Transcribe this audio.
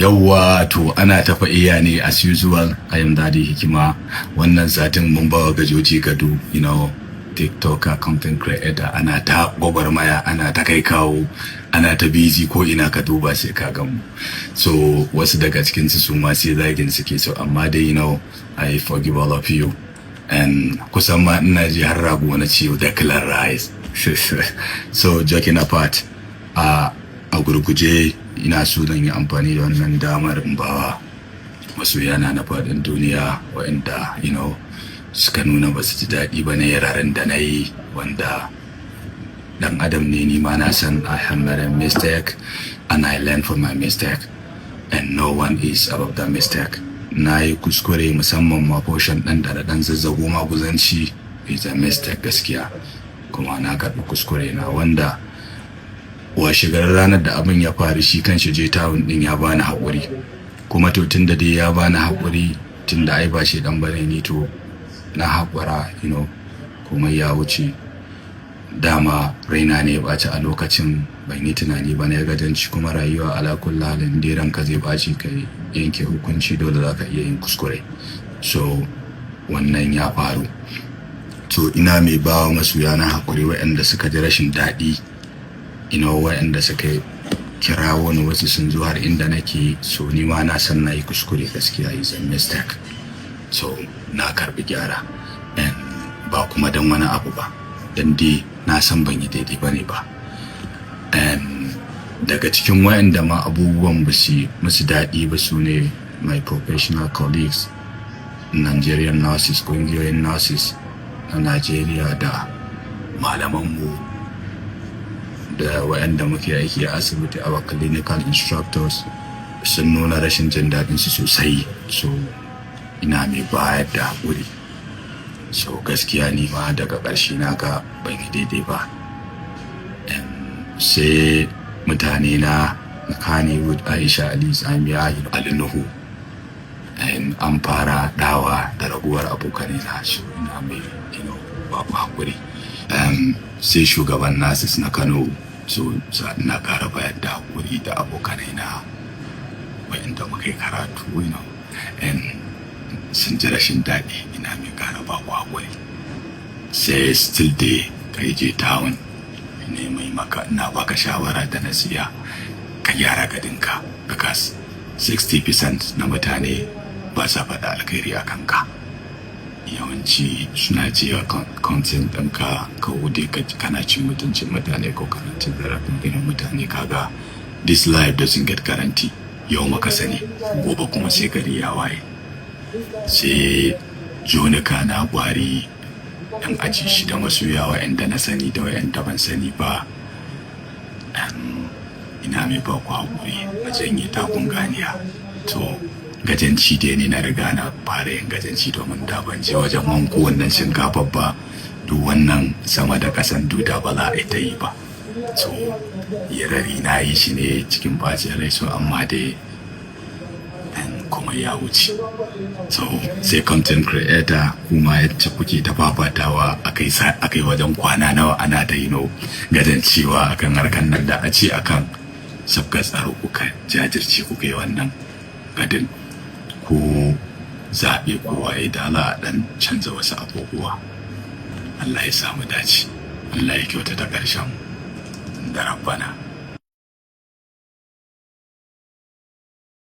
Yawwa, to ana tafa iya ne. As usual, I am Daddy Hikima. Wannan satin mun bawa gajoji gado, TikToker, content creator, ana ta gwagwarmaya, ana ta kai kawo, ana ta busy, ko ina ka duba sai ka gamu. So wasu daga cikin su su ma sai zagin suke so, amma dai I forgive all of you. And kusan ma ina ji har rago na ciwo Declan Rice. So joking apart, a gurguje ina so zan yi amfani da wannan damar in bawa masoyana na faɗin duniya waɗanda suka nuna ba su ji daɗi ba na yararin da na yi, wanda dan adam ne ni ma, na san I have made a mistake and I learn from my mistake, and no one is above the mistake. Na yi kuskure, musamman ma portion ɗin da ɗan zazzago maguzanci is a mistake gaskiya, kuma na karɓi kuskure na, wanda washegarar ranar da abin ya faru shi kan shi je tawun din ya bani haƙuri. Kuma to tun da dai ya bani haƙuri, tun da ai ba shi dan bane ni, to na haƙura, komai ya wuce. Dama raina ne ya ɓaci a lokacin, ban yi tunani ba, na gajanci. Kuma rayuwa, ala kulli halin, dai ranka zai ɓaci ka yanke hukunci, dole za ka iya yin kuskure. So wannan ya faru. To ina mai bawa masoya na haƙuri waɗanda suka ji rashin daɗi, waɗanda suka kira wani, wasu sun zo har inda nake. So ni ma na san na yi kuskure gaskiya, is a mistake. So na karbi gyara, and ba kuma don wani abu ba, don dai na san ban yi daidai ba ne ba. And daga cikin waɗanda ma abubuwan ba su musu daɗi ba su ne my professional colleagues, Nigerian nurses, ƙungiyoyin nurses na Najeriya, da malamanmu, da waɗanda muke aiki a asibiti, our clinical instructors, sun nuna rashin jin daɗin su sosai. So ina mai bayar da haƙuri. So gaskiya ni ma daga ƙarshe na ga ban yi daidai ba. Sai mutane na Kannywood, Aisha Ali Tsamiya, Ali Nuhu, an fara dawa da raguwar abokanai na, so ina mai babu haƙuri. Sai shugaban nurses na Kano, so ina ƙara bayar da haƙuri, da abokanai na wa'inda muka yi karatu, and sun ji rashin daɗi, ina mai ƙara ba ku haƙuri. Sai still dai kai je town ne mai maka, ina baka shawara da nasiya, ka gyara gadinka, because 60% na mutane ba sa faɗa alkhairi a kanka. Yawanci suna cewa content ɗinka ka wuce kana cin mutuncin mutane ko kana cin zarafin irin mutane. Kaga this life doesn't get guarantee. Yau maka sani, gobe kuma sai gari ya waye. Sai jonika na gwari yan aji shi da masoya wa'anda na sani da wa'anda ban sani ba, ina mai ba ku haƙuri a janye takun ganiya. To gajanci dai ne, na riga na fara yin gajanci, domin da ban je wajen wanko wannan shinkafar ba, duk wannan sama da ƙasan duda ba za a ta yi ba. So yarari na yi shi ne cikin bacin rai, so amma dai kuma ya wuce. So sai content creator kuma, yacce kuke ta fafatawa akai akai wajen kwana nawa ana ta yi no gajan cewa akan harkan nan, da a ce akan sabgar tsaro kuka jajirce kuka yi wannan gadin ko zaɓe ko waye, da za a ɗan canza wasu abubuwa. Allah ya samu dace, Allah ya kyautata ƙarshen da rabbana.